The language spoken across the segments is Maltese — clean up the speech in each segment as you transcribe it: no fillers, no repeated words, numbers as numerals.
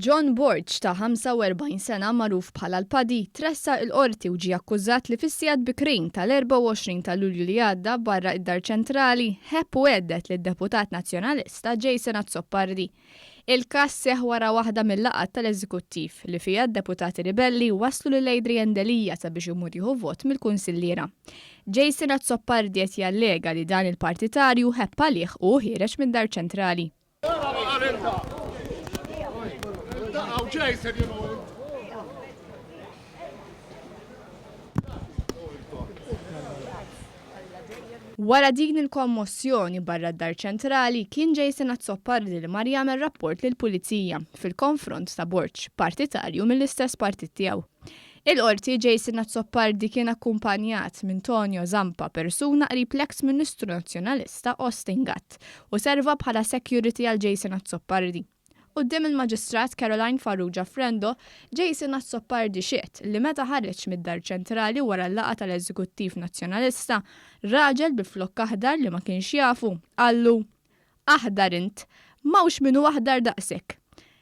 John Borg ta' 45 sena magħruf bħala l-Paddy tressaq il-Qorti u ġie akkużat li fis-sigħat bikrin tal-24 ta' Lulju li għadda barra id-Dar Ċentrali ħebb u għedded lid-Deputat Nazzjonalista Jason Azzopardi. Il-każ seħħ wara waħda mil-laqgħat tal-Eżekuttiv li fiha d-deputati ribelli wasslu lil Adrian Delia sabiex imur jieħu vot mill-kunsilliera. Jason Azzopardi qed jallega li dan il-partitarju ħebb għalih u hu ħiereġ mid-Dar Ċentrali. Wara din il-kommossjoni barra d-Dar Ċentrali, kien Jason Azzopardi li mar jagħmel rapport lill-Pulizija fil-konfront ta' Borg, partitarju mill-istess partit tiegħu. Il-Qorti, Jason Azzopardi kien akkumpanjat minn Tonio Zampa, persuna qrib l-eks Ministru Nazzjonalista Austin Gatt, u serva bħala security għal Jason Azzopardi. Quddiem il-Maġistrat Caroline Farrugia Frendo, Jason Azzopardi xehed li meta ħareġ mid-Dar Ċentrali wara l-laqgħa tal-Eżekuttiv Nazzjonalista, raġel bi flokk aħdar li ma kienx jafu, qallu, Aħdar int! M'hawnx min hu aħdar daqsek!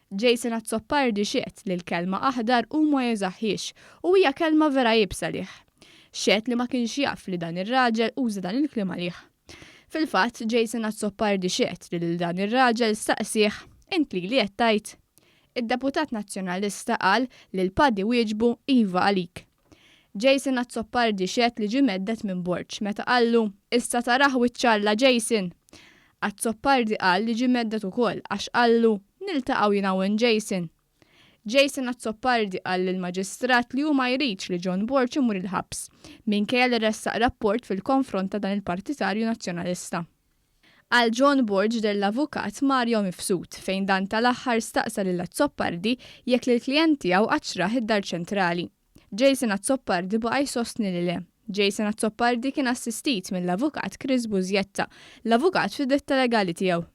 Jason Azzopardi xehed li l-kelma aħdar hu ma jużahiex u hija kelma vera iebsa għalih. Xehed li ma kienx jaf li dan ir-raġel uża dan il-kliem għalih. Fil-fatt, Jason Azzopardi xehed li lil dan ir-raġel staqsieh, Int lili qed tgħid? Id-deputat Nazzjonalista qal li l-Padi wieġbu iva għalik. Jason Azzopardi xehed li ġie mhedded minn Borg meta qallu, Issa tarah wiċċ Alla Jason! Azzopardi qal li ġie mhedded ukoll għax qallu, Niltaqgħu jiena u int Jason. Jason Azzopardi qal lill-Maġistrat li hu ma jridx li John Borg imur il-ħabs, minkejja li ressaq rapport fil-konfront ta' dan il-partitarju Nazzjonalista. Għal John Borg deher l-Avukat Mario Mifsud, fejn dan tal-aħħar staqsa lil Azzopardi jekk lill-klijent tiegħu qattx rah id-Dar Ċentrali. Jason Azzopardi baqa' jsostni li le. Jason Azzopardi kien assistit mill-Avukat Chris Busietta, l-avukat fid-ditta legali tiegħu.